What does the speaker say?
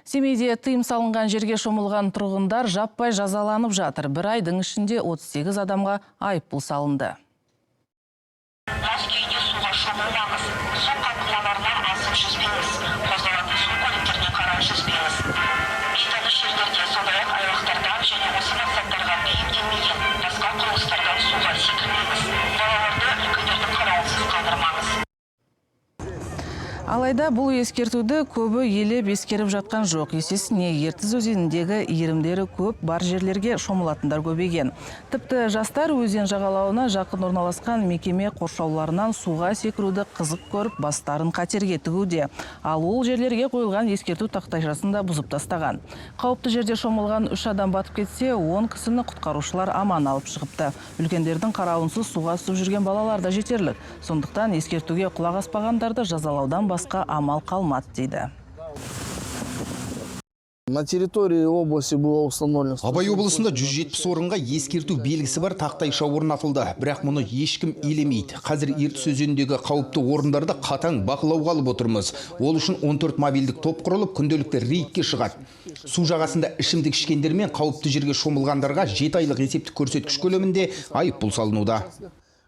Семейде тыйым салынған жерге шомылған тұрғындар жаппай жазаланып жатыр. Бір айдың ішінде 38 адамға айыппұл салынды. Мас күйінде суға шомылмаңыз, су қалқымаларына асып жүзбеңіз, қозғалатын су көліктеріне қарай жүзбеңіз. Бейтаныс жерлерде, сондай-ақ айлақтардан және осы мақсаттарға бейімделмеген басқа құрылыстардан суға секірмеңіз. Балаларды үлкендердің қарауынсыз қалдырмаңыз. Алайда бұл ескертуді көбі елеп ескеріп жатқан жоқ. Есесіне Ертіс өзеніндегі иірімдері көп бар жерлерге шомылатындар көбейген. Тіпті жастар өзен жағалауына жақын орналасқан мекеме қоршауларынан суға секіруді қызық көріп, бастарын қатерге тігуде. Ал ол жерлерге қойылған ескерту тақтайшасын да бұзып тастаған. Қауіпті жерде шомылған үш адам батып кетсе, 10 кісіні құтқарушылар аман алып шығыпты. Үлкендердің қарауынсыз суға түсіп жүрген балалар да жетерлік. Сондықтан ескертуге құлақ аспағандарды жазалаудан басқа амал қалмады дейді. На территории области было установлено. Абай облысында 170 орынға ескерту белгісі бар тақтайша орнатылды. Бірақ мұны ешкім елемейді. Қазір Ертіс өзеніндегі қауіпті орындарды қатаң бақылауға алып отырмыз. Ол үшін 14 мобильдік топ құрылып, күнделікті рейдке шығады. Су жағасында ішімдік ішкендер мен қауіпті жерге шомылғандарға 7 айлық есептік көрсеткіш көлемінде айыппұл салынуда.